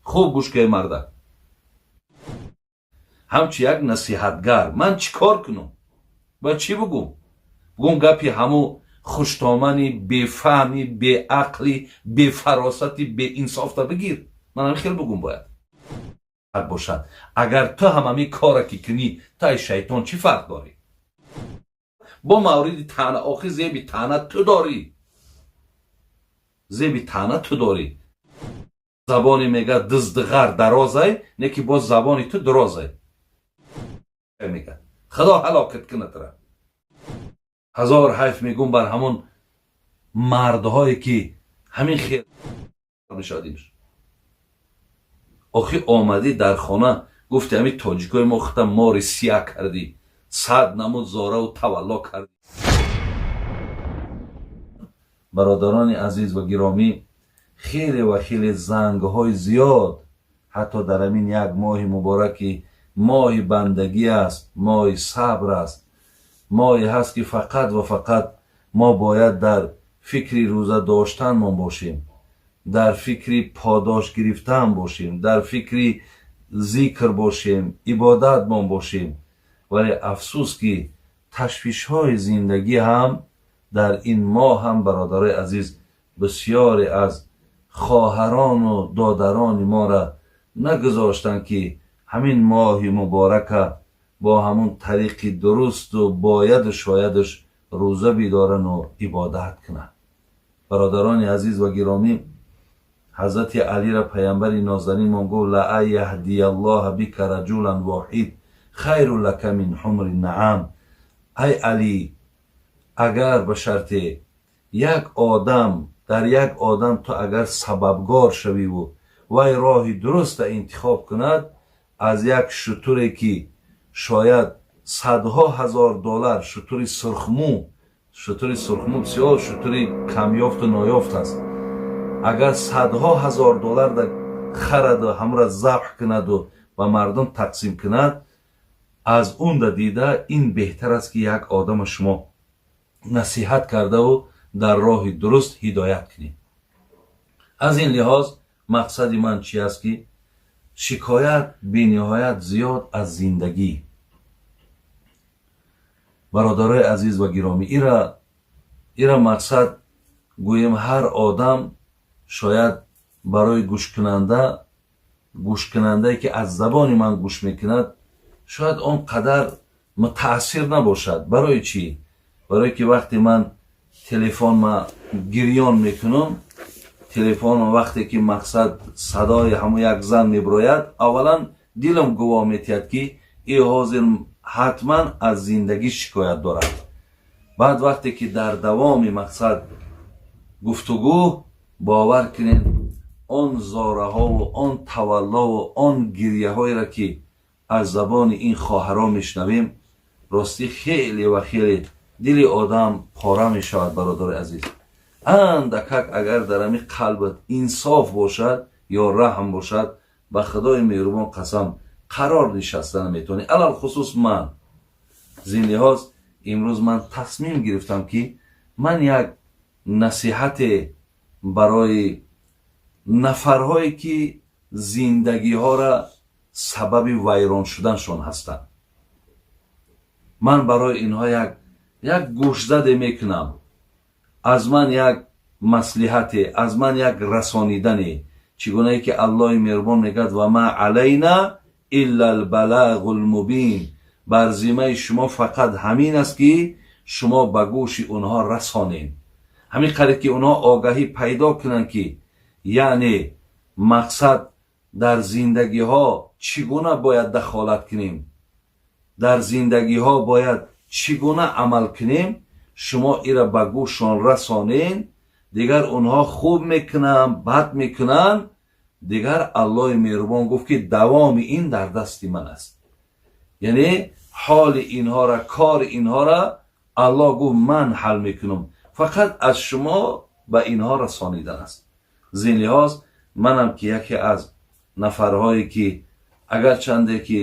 Хуб гӯш кунед, марда. Ҳамчун як насиҳатгар ман чӣ кор кунам? Ба чӣ бугум? Бугум гапи ҳаму хуштомани бефаҳми, беақли, бефаросати, беинсофта бигир. Ман ҳамин хел бугум бояд бошад. Агар ту ҳам ҳамин кора ки кунӣ, ту ай шайтон чӣ фарқ дорӣ? Бо мавриди таъна охи зеби таъна ту дорӣ, зеби таъна ту дорӣ. Забони мега диздиғар дарозай, не ки боз забони ту дурозай. Мега худо ҳалокат кунад тура. Ҳазор ҳайф мегум бар ҳамон мардҳое ки ҳамин хел мешавад. Охи омадӣ дар хона, гуфти ҳамин тоҷикои мо хута мори сия кардӣ, сад намуд зораву тавалло кардӣ. Бародарони азиз ва гиромӣ, хеле ва хеле зангҳои зиёд, ҳатто дар ҳамин як моҳи мубораки моҳи бандагӣ аст, моҳи сабр аст, моҳе ҳаст, ки фақат ва фақат мо бояд дар фикри рӯза доштанмон бошем, дар фикри подош гирифтан бошем, дар фикри зикр бошем, ибодатмон бошем. Вале афсӯс, ки ташвишҳои зиндагӣ ҳам дар ин моҳ ҳам, бародарои азиз, бисёре аз хоҳарону додарони моро нагузоштанд, ки ҳамин моҳи муборака бо ҳамун тариқи дурусту бояду шоядаш рӯза бидорану ибодат кунанд. Бародарони азиз ва гиромӣ, ҳазрати Алира паямбари нозанинмон гуфт: "لأن يهدي الله بك رجلا واحدا خير لك من حمر النعم". Ай Алӣ, агар ба шарте як одам, дар як одам ту агар сабабгор шавиву вай роҳи дуруста интихоб кунад, аз як шутуре, ки шояд садҳо ҳазор доллар, шутури сурхмӯ, шутури сурхмӯ бисёр шутури камёфту ноёфт аст, агар садҳо ҳазор доллар хараду ҳамра забҳ кунаду ба мардум тақсим кунад, аз унда дида ин беҳтар аст, ки як одама шумо насиҳат кардаву дар роҳи дуруст ҳидоят кунед. Аз ин лиҳоз мақсади ман чи аст, ки шикоят бениҳоят зиёд аз зиндагӣ. Бародарои азиз ва гиромӣ, ира мақсад гӯем, ҳар одам шояд барои гӯшкунанда, гӯшкунандае ки аз забони ман гӯш мекунад, шояд он қадар мутаассир набошад. Барои чӣ? Барое ки вақте ман телефонма гирён мекунам, телефон вақте ки мақсад садои ҳамон як зан мебирояд, аввалан дилам гувоҳ метиҳад, ки и ҳозир ҳатман аз зиндагӣ шикоят дорад. Баъд вақте ки дар давоми мақсад гуфтугӯ, бовар кунед, он зораҳову он таваллову он гирьяҳоеро, ки аз забони ин хоҳарон мешунавем, ростӣ хеле ва хеле дили одам пора мешавад. Бародари азиз, андакак агар дар ҳамин қалбат инсоф бошад ё раҳм бошад, ба худои меҳрубон қасам, қарор нишаста наметавонӣ. Алалхусус ман зин лиҳоз имрӯз ман тасмим гирифтам, ки ман як насиҳате барои нафарҳое, ки зиндагиҳоро сабаби вайрон шуданшон ҳастанд, ман барои инҳо як гӯшзаде мекунам, аз ман як маслиҳате, аз ман як расонидане. Чӣ гунае ки Аллоҳи меҳрубон мегӯяд: "وما علينا إلا البلاغ المبين". Бар зиммаи шумо фақат ҳамин аст, ки шумо ба гӯши онҳо расонед, ҳамин қадр ки онҳо огаҳӣ пайдо кунанд, ки яъне мақсад дар зиндагиҳо чӣ гуна бояд дахолат кунем, дар зиндагиҳо бояд чӣ гуна амал кунем. Шумо ира ба гӯшшон расонед, дигар онҳо хуб мекунанд, бад мекунанд, дигар Аллоҳи меҳрубон гуфт, ки давоми ин дар дасти ман аст. Яъне ҳоли инҳора, кори инҳора Аллоҳ гуфт, ман ҳал мекунам, фақат аз шумо ба инҳо расонидан аст. Зин лиҳоз манам, ки яке аз нафарҳое, ки агарчанде ки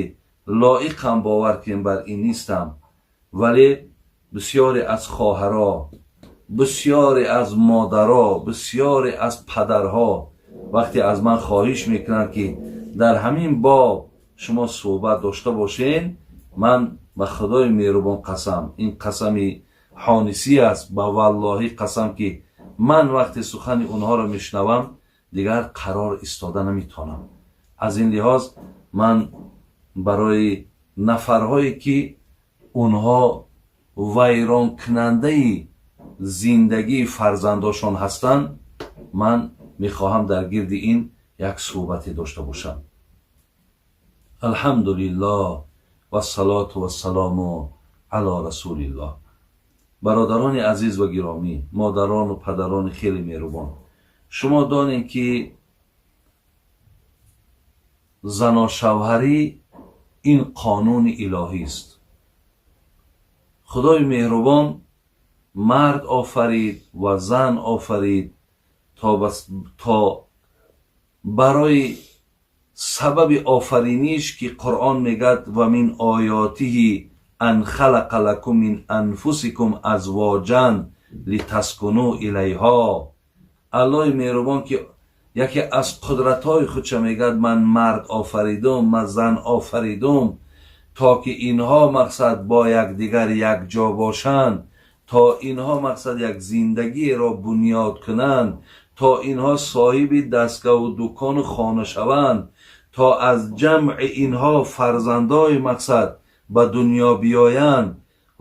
лоиқам, бовар кунем, бар ин нистам, вале бисёре аз хоҳаро, бисёре аз модаро, бисёре аз падарҳо Вақте аз ман хоҳиш мекунанд, ки дар ҳамин боб шумо суҳбат дошта бошен, ман ба Худои меҳрубон қасам, ин қасами ҳонисӣ аст, ба валлоҳӣ қасам, ки ман вақте сухани онҳоро мешунавам, дигар қарор истода наметавонам. Аз ин лиҳоз ман барои нафарҳое, ки онҳо вайронкунандаи зиндагии фарзандошон ҳастанд, ман мехоҳам дар гирди ин як суҳбате дошта бошам. Алҳамдулиллоҳ вассалоту вассалому ало расулиллоҳ. Бародарони азиз ва гиромӣ, модарону падарони хеле меҳрубон, шумо донед, ки заношавҳарӣ ин қонуни илоҳист. Худои меҳрубон мард офарид ва зан офарид то барои сабаби офариниш, ки Қуръон мегӯяд: «Ва мин оётиҳи ан халақа лакум мин анфусикум азвоҷан литаскуну илайҳо». Аллоҳи меҳрубон, ки яке аз қудратҳои худша мегӯяд: «Ман мард офаридум, ман зан офаридум, то ки инҳо мақсад бо якдигар якҷо бошанд, то инҳо мақсад як зиндагиеро бунёд кунанд, то инҳо соҳиби дастгоҳу дукону хона шаванд, то аз ҷамъи инҳо фарзандои мақсад ба дунё биёянд».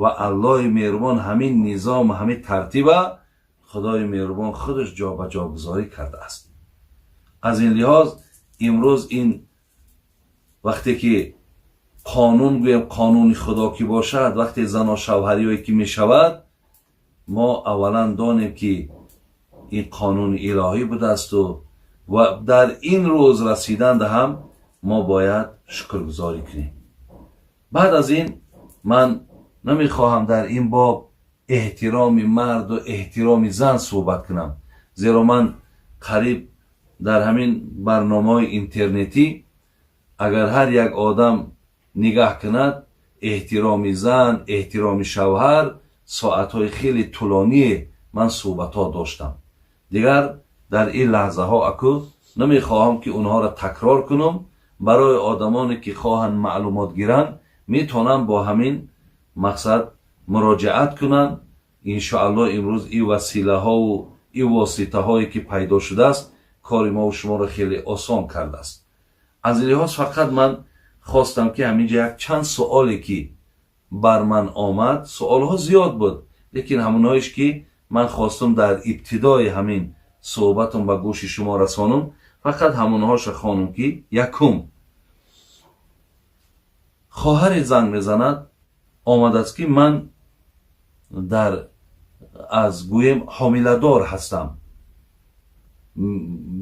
Ва Аллоҳи меҳрубон ҳамин низом, ҳамин тартиба Худои меҳрубон худаш ҷобаҷогузорӣ кардааст. Аз ин лиҳоз имрӯз ин вақте ки қонун гӯем, қонуни Худо ки бошад, вақте заношавҳариҳое ки мешавад, мо аввалан донем, ки ин қонуни илоҳӣ будаасту ва дар ин рӯз расиданда ҳам мо бояд шукргузорӣ кунем. Баъд аз ин ман намехоҳам дар ин боб эҳтироми марду эҳтироми зан суҳбат кунам, зеро ман қариб дар ҳамин барномаҳои интернетӣ, агар ҳар як одам нигаҳ кунад, эҳтироми зан, эҳтироми шавҳар, соатҳои хеле тӯлоние ман суҳбатҳо доштам. Дигар дар ин лаҳзаҳо аку намехоҳам, ки онҳоро такрор кунам. Барои одамоне, ки хоҳанд маълумот гиранд, метавонанд бо ҳамин мақсад муроҷиат кунанд. Иншоаллоҳ, имрӯз ин василаҳову ин воситаҳое, ки пайдо шудааст, кори мову шуморо хеле осон кардааст. Аз ин лиҳоз фақат ман хостам, ки ҳаминҷа як чанд суоле, ки бар ман омад, суолҳо зиёд буд, лекин ҳамонҳоеш, ки ман хостам дар ибтидои ҳамин суҳбатам ба гӯши шумо расонам, фақат ҳамонҳоша хонум. Ки якум хоҳаре занг мезанад, омадааст, ки ман дар аз гӯем ҳомиладор ҳастам,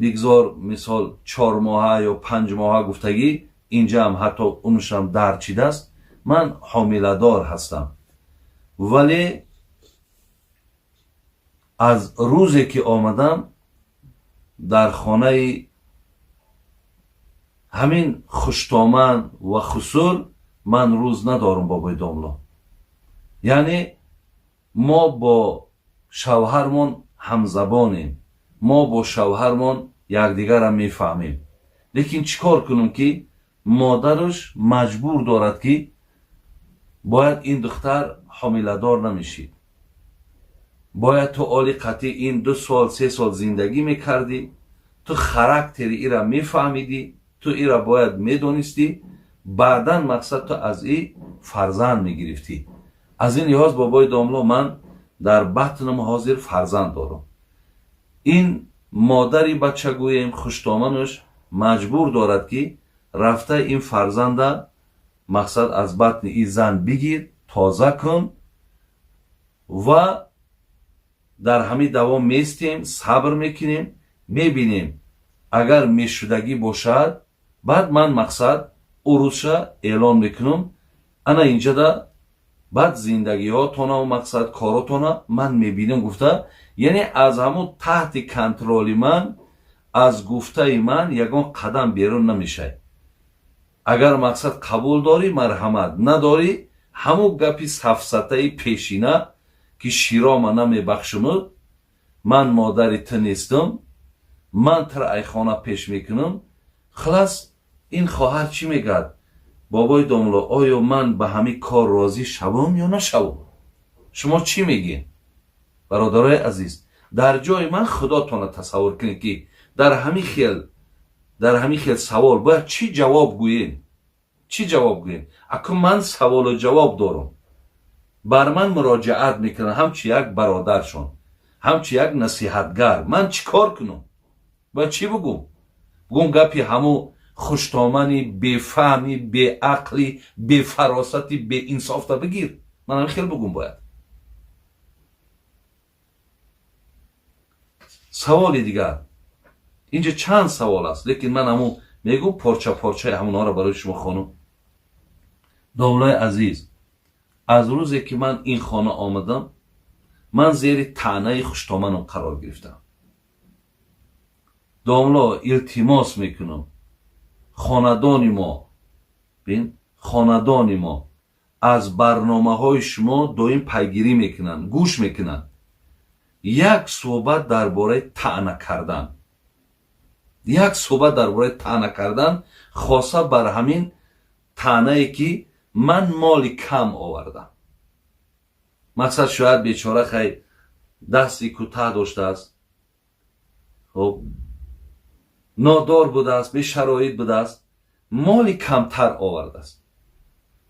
бигзор мисол 4 моҳа ё 5 моҳа гуфтагӣ, инҷаам ҳатто унушам дарчидааст. Ман ҳомиладор ҳастам, вале аз рӯзе ки омадам дар хонаи ҳамин хуштоман ва хусур, ман рӯз надорам, бобои домло. Яъне мо бо шавҳармон ҳамзабонем, мо бо шавҳармон якдигарам мефаҳмем, лекин чӣ кор кунам, ки модараш маҷбур дорад, ки бояд ин духтар ҳомиладор намешид, бояд ту оли қатъи ин 2 сол, 3 сол зиндагӣ мекардӣ, ту характери ира мефаҳмидӣ, ту ира бояд медонистӣ, баъдан мақсад ту аз и фарзанд мегирифтӣ. Аз ин лиҳоз, бобои домло, ман дар батнам ҳозир фарзанд дорам. Ин модари бачагӯем, хуштоманаш маҷбур дорад, ки рафта ин фарзанда мақсад аз батни ин зан бигир, тоза кун ва дар ҳамин давом местем, сабр мекунем, мебинем, агар мешудагӣ бошад, баъд ман мақсад урусша эълон мекунам. Ана инҷада баъд зиндагиҳотонаву мақсад коротона ман мебинам гуфта, яъне аз ҳамун таҳти контроли ман, аз гуфтаи ман ягон қадам берун намешавад. Агар мақсад қабул дорӣ, марҳамат, надорӣ, ҳамун гапи сафсатаи пешина, ки широма намебахшумуд, ман модари ту нестам. Ман тара ай хона пеш мекунам. Хулас, ин хоҳар чӣ мегӯяд? Бобои домло, оё ман ба ҳамин кор розӣ шавам ё нашавам? Шумо чӣ мегӯед, бародарои азиз? Дар ҷои ман худотонро тасаввур кунед, ки дар ҳамин хел савол бояд чӣ ҷавоб гӯем, чӣ ҷавоб гӯем? Акун ман саволу ҷавоб дорам. Бар ман муроҷиат мекунанд ҳамчун як бародаршон, ҳамчун як насиҳатгар. Ман чӣ кор кунам? Бояд чӣ бугум? Бугум гапи ҳамун хуштомани бефаҳми, беақли, бефаросати, беинсофта бигир? Ман ҳамин хел бугум бояд? Саволи дигар. Инҷа чанд савол аст, лекин ман ҳамун мегӯм, порча порчаи ҳамонҳоро барои шумо хонум. Домлаи азиз, аз рӯзе ки ман ин хона омадам, ман зери таънаи хуштоманам қарор гирифтам. Домло, илтимос мекунам, хонадони мо, бин, хонадони мо аз барномаҳои шумо доим пайгирӣ мекунанд, гӯш мекунанд. Як суҳбат дар бораи таъна кардан, як суҳбат дар бораи таъна кардан, хоса бар ҳамин таънае ки ман моли кам овардам. Мақсад, шояд бечора хай дасти кӯтаҳ доштааст, хуб, нодор будааст, бешароит будааст, моли камтар овардааст.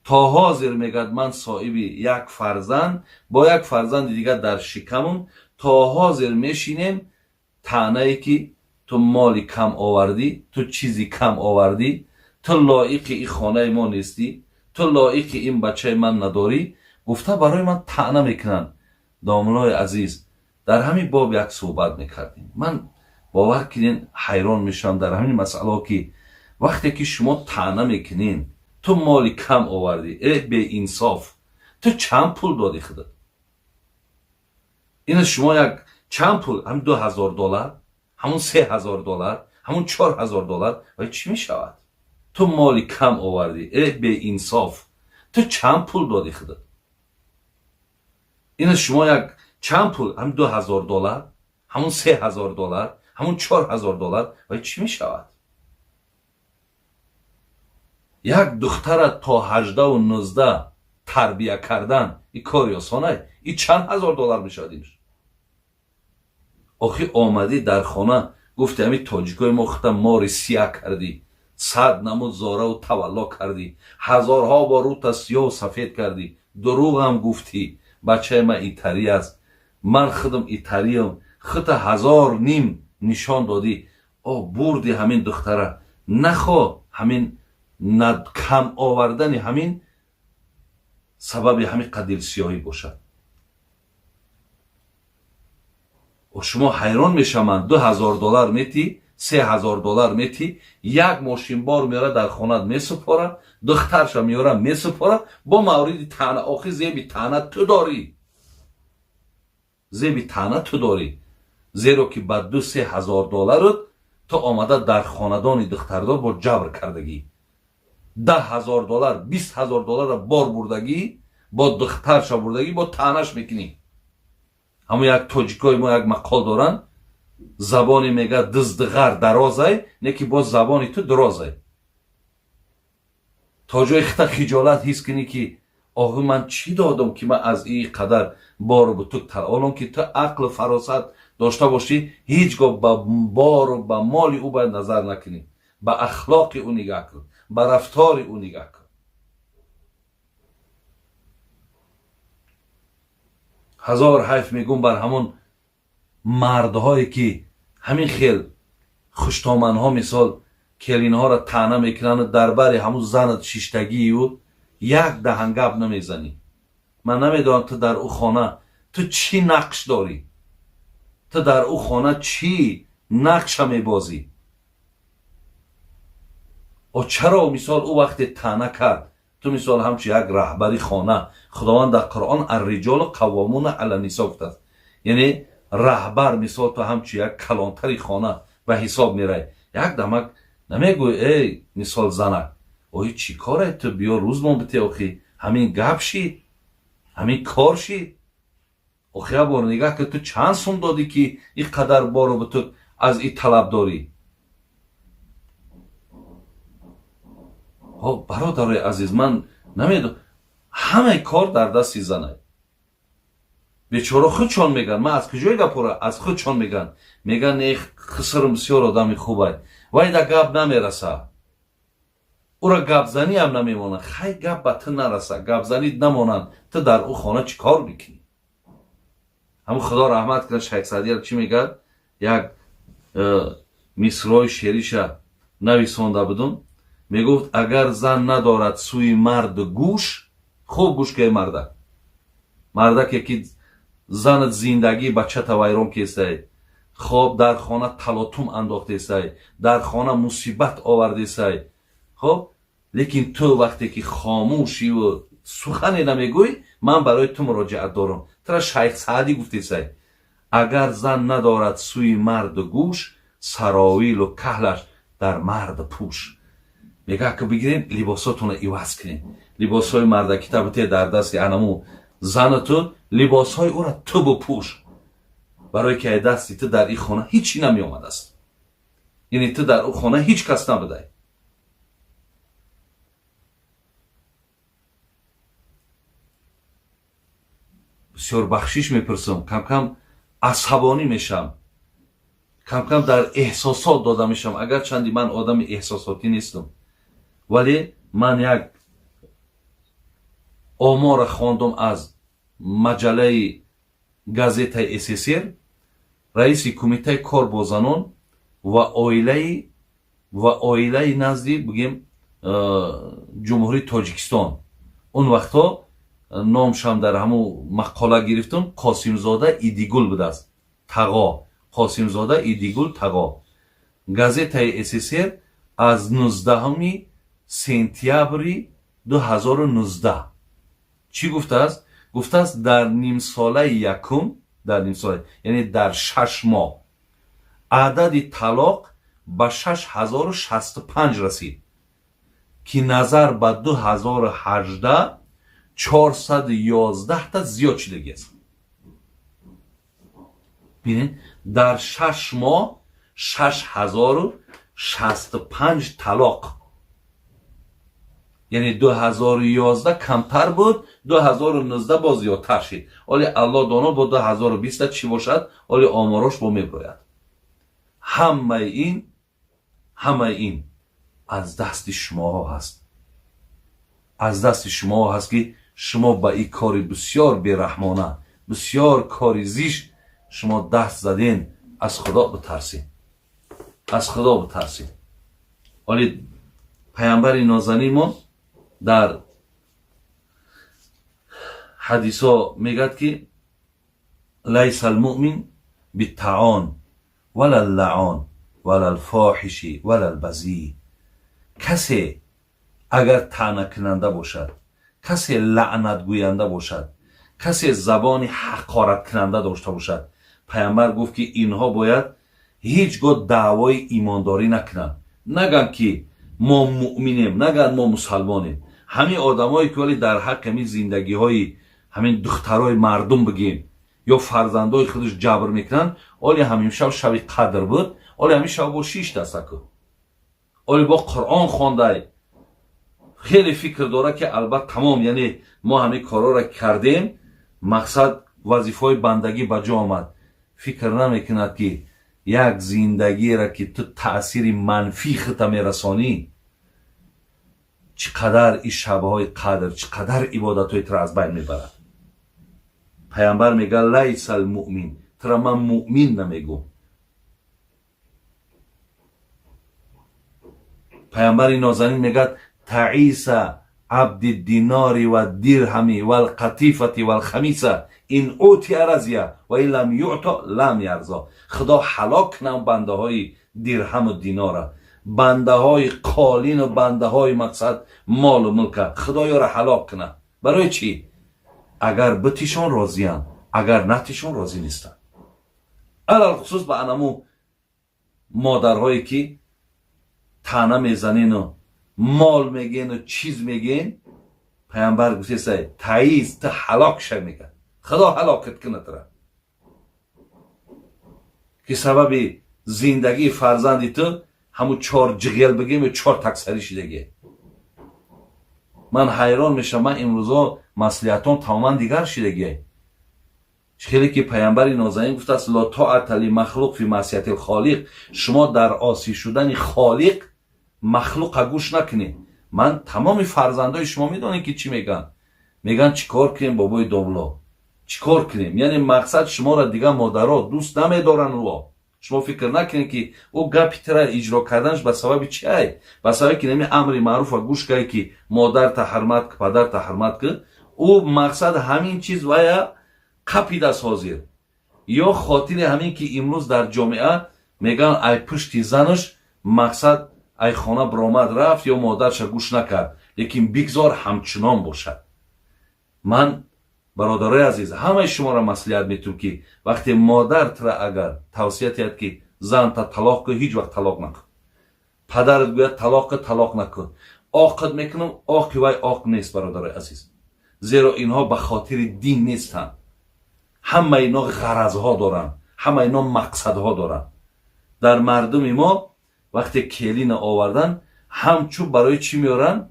То ҳозир мегӯяд, ман соҳиби як фарзанд, бо як фарзанди дигар дар шикамум, то ҳозир мешинем таънае ки ту моли кам овардӣ, ту чизи кам овардӣ, ту лоиқи ин хонаи мо нестӣ, ту лоиқи ин бачаи ман надорӣ, гуфта барои ман таъна мекунанд. Домлои азиз, дар ҳамин боб як суҳбат мекардем. Ман, бовар кунен, ҳайрон мешавам дар ҳамин масъалао, ки вақте ки шумо таъна мекунен, ту моли кам овардӣ, э беинсоф, ту чанд пул додӣ худат? Ина шумо як чанд пул, ҳамин 2000 доллар, ҳамун 3000 доллар, ҳамун 4000 доллар ва чӣ мешавад? Ту моли кам овардӣ, э беинсоф, ту чанд пул додӣ худат? Ина шумо як чанд пул, ҳамин 2000 доллар, ҳамун 3000 доллар, ҳамун 4000 доллар ва чӣ мешавад? Як духтара то 18-у 19 тарбия кардан и кори осонай? И чанд ҳазор доллар мешавад инш? Охи омадӣ дар хона, гуфти ҳамин тоҷикои мо, хута мори сия кардӣ, сад намуд зораву тавалло кардӣ, ҳазорҳо бор рӯта сиёҳу сафед кардӣ, дурӯғам гуфтӣ, бачаи ман итарӣ аст, ман худам итариям, хута ҳазор ним нишон додӣ, о бурди ҳамин духтара. Нахо ҳамин кам овардани ҳамин сабаби ҳамин қадр дилсиёҳӣ бошад. Шумо ҳайрон мешаванд, 2000 доллар метӣ, 3000 доллар метӣ, як мошинбор меёра, дар хонат месупора, духтарша меёра, месупора, бо мавриди таъна. Охи зеби таъна ту дорӣ, зеби таъна ту дорӣ, зеро ки ба 2-3 ҳазор долларут ту омада дар хонадони духтардор бо ҷабр кардагӣ, 10 000 доллар, 20 000 долларра бор бурдагӣ, бо духтарша бурдагӣ, бо таънаш мекунӣ. Ҳамон як тоҷикои мо як мақол доранд, забони мега диздиғар дарозай, не ки боз забони ту дурозай. То ҷои хита хиҷолат ҳис кунӣ, ки оҳи, ман чӣ додам, ки ман аз ин қадар бору бутук ҳолон ки ту ақлу фаросат дошта бошӣ, ҳеҷ гоҳ ба бору ба моли ӯ бояд назар накунӣ. Ба ахлоқи ӯ нигаҳ кун, ба рафтори ӯ нигаҳ кун. Ҳазор ҳайф мегӯм бар ҳамон мардҳое, ки ҳамин хел хуштоманҳо, мисол, келинҳоро таъна мекунанду дар бари ҳамун занат шиштагию як даҳан гап намезанӣ. Ман намедонам, ту дар ӯ хона ту чӣ нақш дорӣ, ту дар ӯ хона чӣ нақша мебозӣ? О чаро, мисол, ӯ вақте таъна кард, ту, мисол, ҳамчун як раҳбари хона, Худованд дар Қуръон «Арриҷолу қаввомуна ала нисо» гуфтааст, яъне раҳбар, мисол, ту ҳамчун як калонтари хона ба ҳисоб мерай, як дамак намегӯй: «Эй, мисол, занак, ои, чӣ коре ту? Биё, рӯзмон бите. Охи ҳамин гап шид, ҳамин кор шид. Охи як бор нигаҳ ки ту чанд сум додӣ, ки ин қадар бору бутук Аз и талабдорӣ. Бародарои азиз, ман намедонам, ҳамаи кор дар дасти занай. Бечора худшон мегӯянд, ман аз куҷои гапора, аз худшон мегӯянд. Мегӯянд, э хисрм бисёр одами хубай, вай да гап намераса, ӯра гапзаниам намемонад. Хай, гап ба ту нараса, гапзанӣ намонанд, ту дар ӯ хона чӣ кор мекунӣ? Ҳамун Худо раҳмат кунад Шайх Саъдияр чӣ мегӯяд, як мисрои шеъриша нависонда будум, мегуфт: агар зан надорад сӯи мард гӯш, хуб гӯш кунед, мардак, мардаке ки занат зиндагии бачата вайрон кестай, хоб, дар хона талотум андохтесай, дар хона мусибат овардесай, хоб, лекин ту вақте ки хомӯшиву сухане намегӯй, ман барои ту муроҷиат дорам. Тура Шайх Саъдӣ гуфтесай: агар зан надорад сӯи марду гӯш, саровилу каҳлаш дар мард пӯш. Мега, ки бигирем, либосотонро иваз кунем, либосҳои мардакита бите дар дасти анаму зану, ту либосҳои ӯра ту бупӯш, барое ки ай дасти ту дар ин хона ҳичи намеомадааст, яъне ту дар ӯ хона ҳеҷ кас набудай. Бисёр бахшиш мепурсам, камкам асабонӣ мешавам, камкам дар эҳсосот дода мешавам, агарчанди ман одами эҳсосотӣ нестам, вале ман як омора хондум аз маҷаллаи газетаи СССР. Раиси кумитаи кор бо занон ва оилаи назди, бигем, Ҷумҳурии Тоҷикистон, он вақтҳо номшам дар ҳамун мақола гирифтум, Қосимзода Идигул будааст, Тағо, Қосимзода Идигул Тағо. Газетаи СССР аз 19 сентябри 2019 чӣ гуфтааст? Гуфтааст, дар нимсолаи якум, дар нимсола, яъне дар 6 моҳ, адади талоқ ба 6065 расид, ки назар ба 2018 411 та зиёд шудагиаст. Бинед, дар 6 моҳ 6065 талоқ, яъне 2011 камтар буд, 2019 боз зиёдтар шид. Оли Алло доно бо 2020 чӣ бошад, оли оморош бо меброяд. Ҳамаи ин аз дасти шумоҳо ҳаст, аз дасти шумоҳо ҳаст, ки шумо ба ин кори бисёр бераҳмона, бисёр кори зишт шумо даст заден. Аз Худо битарсед, аз Худо битарсед. Оли паямбари нозанинмон дар ҳадисҳо мегӯяд, ки ليس المؤمن بالطعان ولا اللعان ولا الفاحش ولا البذيء. Касе агар таънакунанда бошад, касе лаънатгӯянда бошад, касе забони ҳақораткунанда дошта бошад, паямбар гуфт, ки инҳо бояд ҳеҷ гоҳ даъвои имондорӣ накунанд, нагӯянд, ки мо муъминем, нагӯянд, мо мусалмонем. Ҳамин одамое ки вале дар ҳаққи ҳамин зиндагиҳои ҳамин духтарои мардум, бигем, ё фарзандои худаш ҷабр мекунанд, оли ҳамин шаб шаби қадр буд, оли ҳамин шаб бо шиштастаку, оли бо Қуръон хондай, хеле фикр дорад, ки албатта тамом, яъне мо ҳамин корҳоро кардем, мақсад вазифаҳои бандагӣ ба ҷо омад. Фикр намекунад, ки як зиндагиеро, ки ту таъсири манфӣ худта мерасонӣ, чӣ қадар ин шабҳои қадр, чӣ қадар ибодатҳои туро аз байн мебарад. Паямбар мегӯяд: ليس المؤمن, тура ман муъмин намегӯм. Паямбари нозанин мегӯяд: تعس عبد الدينار والدرهم والقطيفة والخميصة، إن أعطي رضي وإن لم يعط لم يرض. Худо ҳалок кунам бандаҳои дирҳаму динора, бандаҳои қолину бандаҳои, мақсад, молу мулка, Худо ёра ҳалок куна. Барои чӣ? Агар битишон розиянд, агар натишон розӣ нестанд. Алалхусус ба анаму модарҳое, ки таъна мезанену мол мегену чиз мегӯен, паямбар гуфтеса: تعس, ту ҳалок ша, мега, Худо ҳалокат куна тура, ки сабаби Зиндагии фарзанди ту ҳамун чор ҷиғел бигем ё чор таксарӣ шидагӣ. Ман ҳайрон мешавам, ман имрӯзо маслиҳатон тамоман дигар шидагӣ. Хеле ки паямбари нозанин гуфтааст: ла тоата лимахлуқ фи маъсияти лхолиқ. Шумо дар осӣ шудани холиқ махлуқа гӯш накунед. Ман тамоми фарзандои шумо медонем, ки чӣ мегӯянд. Мегӯянд: чӣ кор кунем, бобои домло, чӣ кор кунем? Яъне мақсад, шуморо дигар модаро дӯст намедоранд ӯ. Шумо фикр накунед, ки ӯ гапи тира иҷро карданаш ба сабаби чи ай? Ба сабаби ки нами амри маъруфа гӯш кай, ки модарта ҳурмат ку, падарта ҳурмат ку. Ӯ мақсад ҳамин чиз вая қапидааст ҳозир. Ё хотири ҳамин ки имрӯз дар ҷомеа мегӯянд, ай пушти занаш мақсад ай хона биромад рафт ё модарша гӯш накард. Лекин бигзор ҳамчунон бошад. Ман, бародарои азиз, ҳамаи шуморо маслиҳат метум, ки вақте модар тира агар тавсия диҳад, ки занта талоқ кун, ҳеҷ вақт талоқ накун. Падарат гӯяд талоқ кун, талоқ накун. Оқид мекунам, оқи вай оқ нест, бародарои азиз, зеро инҳо ба хотири дин нестанд. Ҳама ино ғаразҳо доранд, ҳама ино мақсадҳо доранд. Дар мардуми мо вақте келина овардан, ҳамчун барои чӣ меоранд?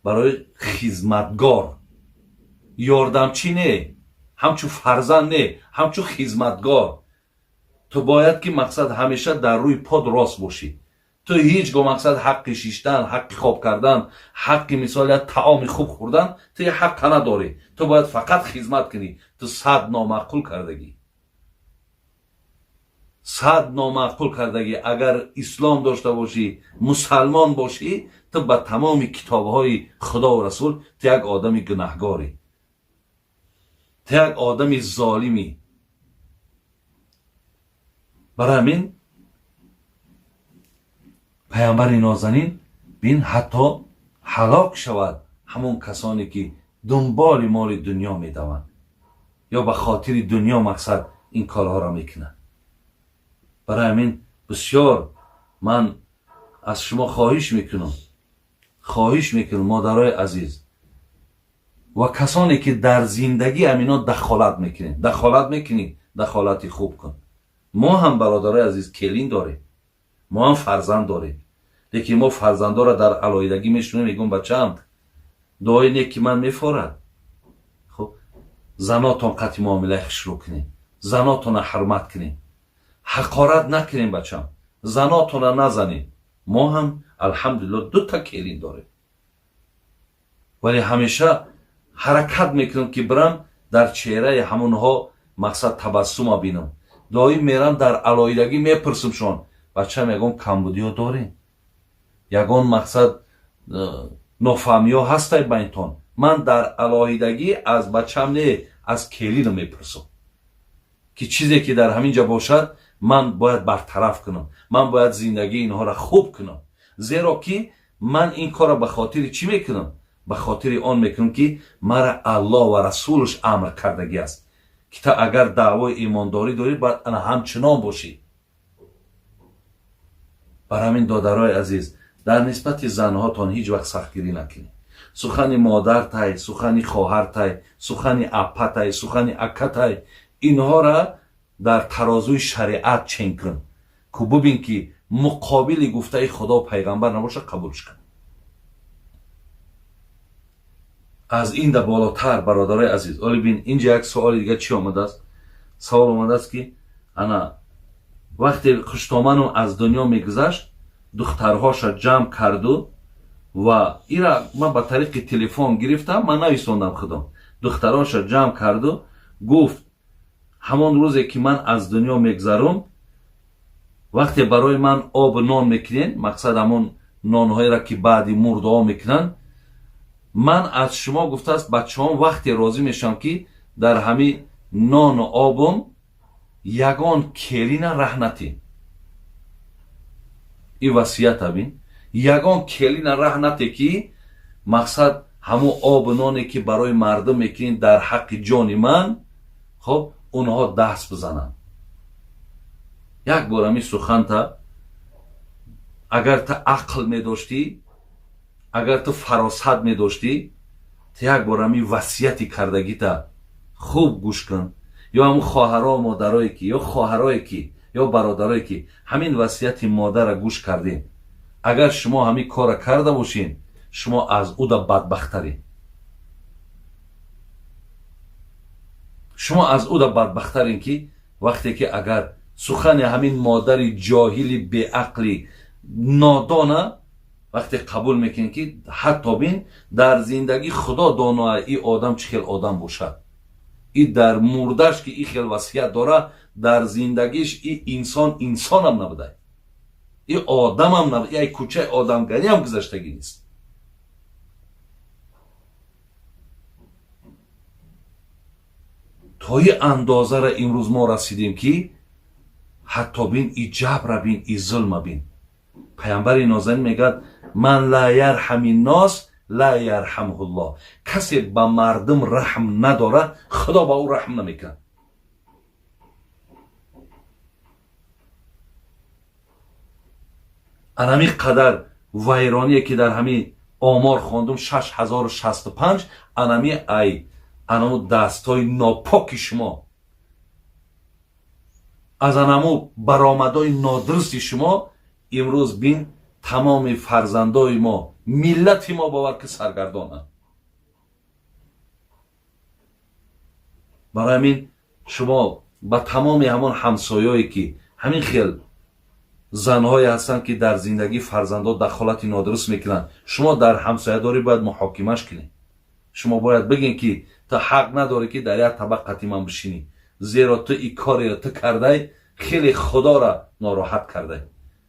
Барои хизматгор, ёрдамчӣ не, ҳамчун фарзанд не, ҳамчун хизматгор. Ту бояд ки мақсад ҳамеша дар рӯи под рост бошӣ. Ту ҳеҷ гоҳ мақсад ҳаққи шиштан, ҳаққи хоб кардан, ҳаққи мисол як таоми хуб хӯрдан, ту як ҳаққа надорӣ. Ту бояд фақат хизмат кунӣ. Ту сад номаъқул кардагӣ, сад номаъқул кардагӣ. Агар ислом дошта бошӣ, мусалмон бошӣ, ту ба тамоми китобҳои Худову Расул ту як одами гунаҳгорӣ, ту як одами золимӣ. Барои ҳамин паямбари нозанин бин, ҳатто ҳалок шавад ҳамон касоне, ки дунболи моли дунё медаванд ё ба хотири дунё мақсад ин корҳоро мекунанд. Барои ҳамин бисёр ман аз шумо хоҳиш мекунам, хоҳиш мекунам, модарои азиз ва касоне, ки дар зиндагӣ ҳамино дахолат мекунед. Дахолат мекунӣ, дахолати хуб кун. Мо ҳам, бародарои азиз, келин дорем, мо ҳам фарзанд дорем, лекин мо фарзандоро дар алоҳидагӣ мешунем, мегӯм: бачаам, дуои нек ки ман мефорад. Хуб, занотон қатъи муомилаи хушрӯ кунем, занотона ҳурмат кунем, ҳақорат накунем, бачам, занотона назанем. Мо ҳам, алҳамдулилло, дута келин дорем, вале ҳамеша ҳаракат мекунам, ки бирам дар чеҳраи ҳамонҳо мақсад табассума бинам. Доим мерам, дар алоҳидагӣ мепурсимшон: бачам, ягон камбудиҳо дорем, ягон мақсад нофаҳмиҳо ҳастай байнтон? Ман дар алоҳидагӣ аз бачам не, аз келина мепурсам, ки чизе ки дар ҳамин ҷа бошад, ман бояд бартараф кунам, ман бояд зиндагии инҳоро хуб кунам. Зеро ки ман ин корро ба хотири чӣ мекунам? Ба хотири он мекунам, ки мара Аллоҳ ва Расулаш амр кардагӣ аст, ки та агар даъвои имондорӣ дорӣ, бояд ана ҳамчунон бошӣ. Бар ҳамин, додарои азиз, дар нисбати занҳотон ҳеҷ вақт сахтгирӣ накунед. Сухани модартай, сухани хоҳартай, сухани аппатай, сухани акатай, инҳора дар тарозуи шариат чен кун ку, бубин, ки муқобили гуфтаи Худо, пайғамбар набошад, қабулш кун. Аз ин да болотар, бародарои азиз, оли бин, инҷа як суоли дига чӣ омадааст? Савол омадааст, ки ана вақте хуштоману аз дунё мегузашт, духтарҳоша ҷамъ карду ва ира ман ба тариқи телефон гирифтам, ман нависондам худом. Духтарҳоша ҷамъ карду гуфт: ҳамон рӯзе ки ман аз дунё мегзарум, вақте барои ман обу нон мекунед, мақсад ҳамон нонҳоеро, ки баъди мурдаҳо мекунанд, ман аз шумо, гуфтааст, бачаҳом, вақте розӣ мешавам, ки дар ҳамин нону обум ягон келина раҳ натем. Ин васията бин: ягон келина раҳ нате, ки мақсад ҳамун обу ноне, ки барои мардум мекунед, дар ҳаққи ҷони ман, хоб, онҳо даст бизананд. Як бор ҳамин суханта агар ту ақл медоштӣ, агар ту фаросат медоштӣ, ту як бор ҳамин васияти кардагита хуб гӯш кун. Ё ҳамун хоҳаро, модарое ки, ё хоҳарое ки, Ё бародарое ки ҳамин васияти модарра гӯш кардем, агар шумо ҳамин корра карда бошед, шумо аз ӯда бадбахтаред. Шумо аз ӯда бадбахтарем, ки вақте ки агар сухани ҳамин модари ҷоҳили беақли нодона вақте қабул мекунед, ки ҳатто бин, дар зиндагӣ худо доноа и одам чӣ хел одам бошад. И дар мурдаш ки и хел васият дора, дар зиндагиш и инсон инсонам набудай, и одамам набуд, ай кӯчаи одамгариам гузаштагӣ нест. То и андозара имрӯз мо расидем, ки ҳатто бин, и ҷабра бин, и зулма бин. Паямбари нозанин мегӯяд: «Ман ла ярҳами нос ла ярҳамҳуллоҳ». Касе ба мардум раҳм надорад, худо ба ӯ раҳм намекунад. Анами қадар вайроние ки дар ҳамин омор хондум, 6065, анами ай анаму дастҳои нопоки шумо, аз анаму баромадҳои нодурусти шумо имрӯз бин, тамоми фарзандои мо, миллати мо, бовар ки, саргардонанд. Барои ҳамин шумо ба тамоми ҳамон ҳамсоёе ки ҳамин хел занҳое ҳастанд, ки дар зиндагии фарзандо дахолати нодуруст мекунанд, шумо дар ҳамсоядорӣ бояд муҳокимаш кунед. Шумо бояд бигӯед, ки ту ҳақ надорӣ, ки дар як табақ қати ман бишинӣ, зеро ту и кореро ту кардай, хеле худоро нороҳат кардай.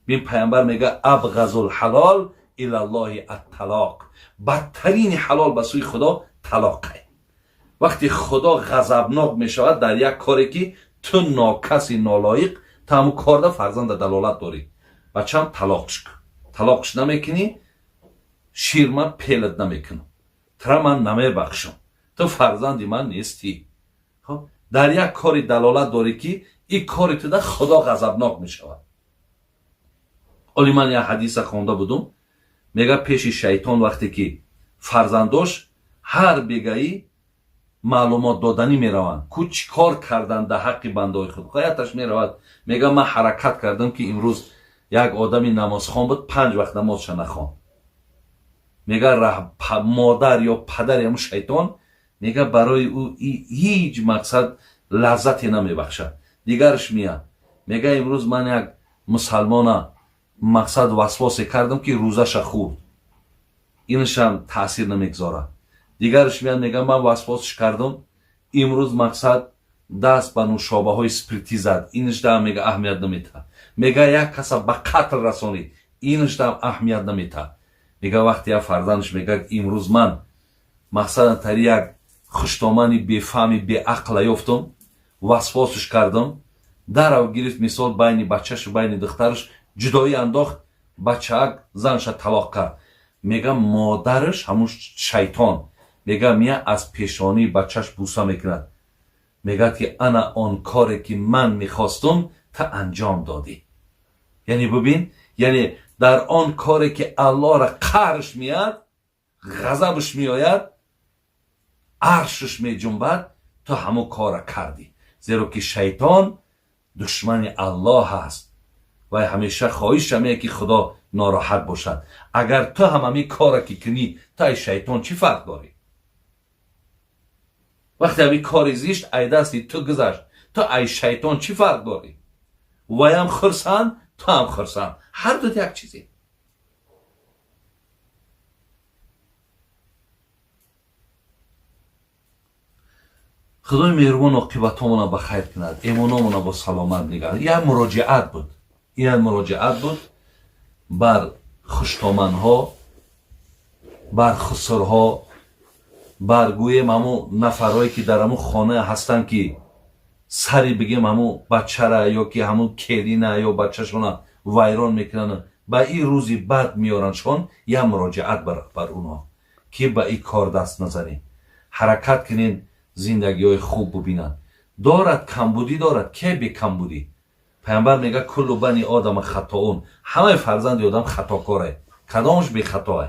Бин, паямбар мега: «Абғазул ҳалол илаллоҳи атталоқ». Бадтарини ҳалол ба сӯи худо талоқе. Вақте худо ғазабнок мешавад дар як коре ки ту нокаси нолоиқ, ту ҳамун корда фарзанда далолат дорӣ. Бачам, талоқш кун, талоқш намекунӣ, шир ман пелат намекунам, тура ман намебахшам, ту фарзанди ман нестӣ. Хоб, дар як кори далолат дорӣ, ки ин кори туда худо ғазабнок мешавад. Оли ман як ҳадиса хонда будум, мега, пеши шайтон вақте ки фарзандош ҳар бегаӣ маълумот доданӣ мераванд, ку чӣ кор кардан дар ҳаққи бандаҳои худ, яташ меравад, мега, ман ҳаракат кардам, ки имрӯз як одами намозхон буд, панҷ вақт намозша нахонд. Мега, модар ё падари ҳамун шайтон мега, барои ӯ ҳеҷ мақсад лаззате намебахшад. Дигараш меяд, мега, имрӯз ман як мусалмона мақсад васвосе кардам, ки рӯзаша хӯрд, инашам таъсир намегузорад. Дигараш меяд, мега, ман васвосш кардам, имрӯз мақсад даст ба нӯшобаҳои спиртӣ зад, инашдаам, мега, аҳамият наметаҳад. Мега, як каса ба қатл расонид, инашдаам аҳамият наметаҳад. Мега, вақте як фарзандаш мега, имрӯз ман мақсадан тари як хуштомани бефаҳми беақла ёфтам, васвосш кардам, дарав гирифт, мисол, байни бачашу байни духтараш ҷудоӣ андохт, бачаак занша талоқ кард. Мега, модараш, ҳамун шайтон, мега, мия аз пешонии бачаш буса мекунад, мегӯяд, ки ана он коре ки ман мехостум, та анҷом додӣ. Яъне бубин, яъне дар он коре ки аллоҳра қаҳрш меяд, ғазабш меояд, аршш меҷунбад, ту ҳамун корра кардӣ. Зеро ки шайтон душмани аллоҳ аст ва ҳамеша хоҳиш ҳамее, ки худо нороҳат бошад. Агар ту ҳам ҳамин корра ки кунӣ, ту ай шайтон чӣ фарқ дорӣ? Вақте ҳамин кори зишт ай дасти ту гузашт, ту ай шайтон чӣ фарқ дорӣ? Ваям хурсанд, ту ҳам хурсанд, ҳар ду як чизе. Худои меҳрубон оқибатҳомона ба хайр кунад, эмономона бо саломат нигаҳ. Як муроҷиат буд, як муроҷиат буд бар хуштоманҳо, бар хусурҳо, бар гӯем ҳамун нафарҳое, ки дар ҳамун хона ҳастанд, ки сари бигем ҳамун бачара ё ки ҳамун келина ё бачашона вайрон мекунанд, ба ин рӯзи бад меорандшон. Як муроҷиат бар онҳо, ки ба ин кор даст назанед, ҳаракат кунед, зиндагиҳои хуб бубинанд. Дорад камбудӣ, дорад, ке бекамбудӣ? Пайғамбар мега: «Куллу бани одама хатоун». Ҳамаи фарзанди одам хатокоре, кадомаш бехатое?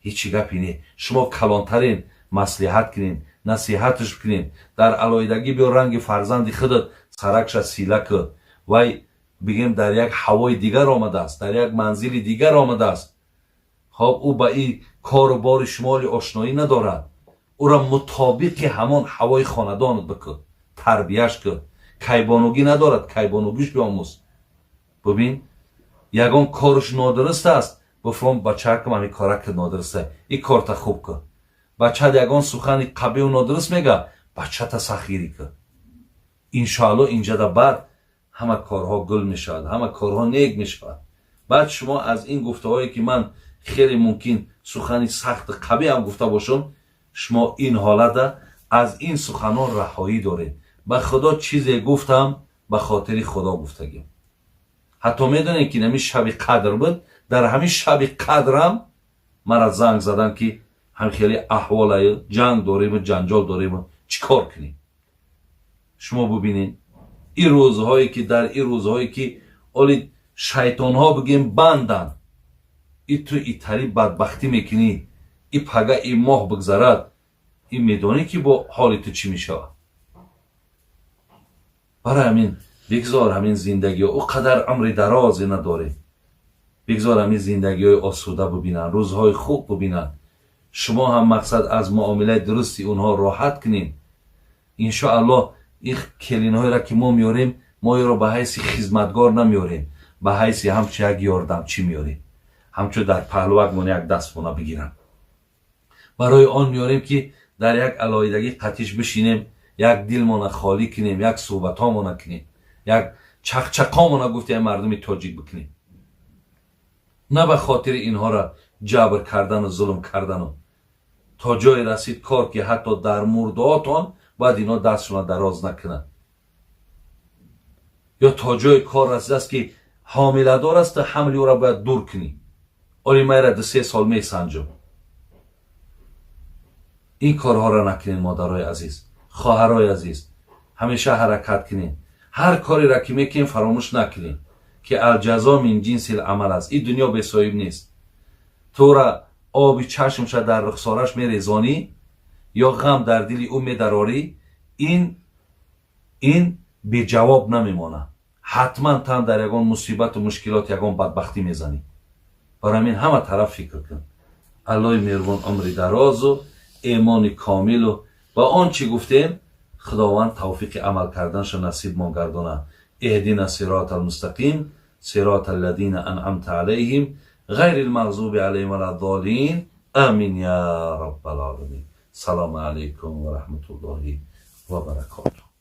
Ҳечи гапе не. Шумо калонтарин, маслиҳат кунед, насиҳатш кунед. Дар алоҳидагӣ биё, ранги фарзанди худат саракша сила ку, вай. Бигем, дар як ҳавои дигар омадааст, дар як манзили дигар омадааст. Хоб, ӯ ба ин кору бори шумоли ошноӣ надорад. Ӯро мутобиқи ҳамон ҳавои хонадонат бикун, тарбияш кун. Кайбонугӣ надорад, кайбонугиш биомӯз. Бубин, ягон корш нодуруст аст, бифром: «Бачаакам, ҳамин кора ки нодуруст аст, ин корта хуб кун». Бачаат ягон сухани қабеҳу нодуруст мега, бачата сахтгирӣ кун. Иншоалло, инҷада баъд ҳама корҳо гул мешавад, ҳама корҳо нек мешавад. Баъд шумо аз ин гуфтаҳое, ки ман хеле мумкин сухани сахти қабеҳ ҳам гуфта бошам, шумо ин ҳолата аз ин суханон раҳоӣ доред. Ба Худо, чизе гуфтам, ба хотири Худо гуфтагим. Ҳатто медонед, ки ҳамин шаби қадр буд, дар ҳамин шаби қадрам мара занг задан, ки ҳам хеле аҳволаю ҷанг дорему ҷанҷол дорему, чӣ кор кунем? Шумо бубинед, ин рӯзҳое ки дар ин рӯзҳое ки оли шайтонҳо, бигем, банданд, и ту итари бадбахтӣ мекунӣ. И пага и моҳ бигзарад, и медонӣ, ки бо ҳоли ту чӣ мешавад. Барои ҳамин бигзор ҳамин зиндагиҳо, ӯ қадар умри дарозе надорем, бигзор ҳамин зиндагиҳои осуда бубинанд, рӯзҳои хуб бубинанд. Шумо ҳам, мақсад, аз муомилаи дурусти онҳо роҳат кунед. Иншоаллоҳ, ин келинҳоеро, ки мо меорем, мо еро ба ҳайси хизматгор намеорем, ба ҳайси ҳамчун як ёрдамчӣ меорем, ҳамчун дар паҳлувакмон як дастмона бигиранд. Барои он меорем, ки дар як алоҳидагӣ қатиш бишинем, як дилмона холӣ кунем, як суҳбатҳомона кунем, як чақчақомона, гуфтем, мардуми тоҷик, бикунем, на ба хотири инҳоро ҷабр кардану зулм кардану. То ҷое расид кор, ки ҳатто дар мурдаотон бояд инҳо дастшона дароз накунанд. Ё то ҷое кор расидааст, ки ҳомиладор аст, ҳамли ӯро бояд дур кунӣ. Оли майра 2-3 сол месанҷум. Ин корҳоро накунед, модарои азиз, хоҳарои азиз. Ҳамеша ҳаракат кунед. Ҳар кореро, ки мекунем, фаромӯш накунед, ки الجزاء من جنس العمل аст. Ин дунё бесоҳиб нест. Тура оби чашмша дар рухсораш мерезонӣ ё ғам дар дили ӯ медарорӣ, ин беҷавоб намемонад. Ҳатман тан дар ягон мусибату мушкилот, ягон бадбахтӣ мезанӣ. Барои ҳамин ҳама тараф фикр кун. Аллоҳи меҳрубон умри дарозу эмони комилу ва он чӣ гуфтем, Худованд тавфиқи амал карданашо насибмон гардонад. اهدنا الصراط المستقيم، صراط الذين أنعمت عليهم، غير المغضوب عليهم ولا الضالين، آمين يا رب العالمين. السلام عليكم ورحمة الله وبركاته.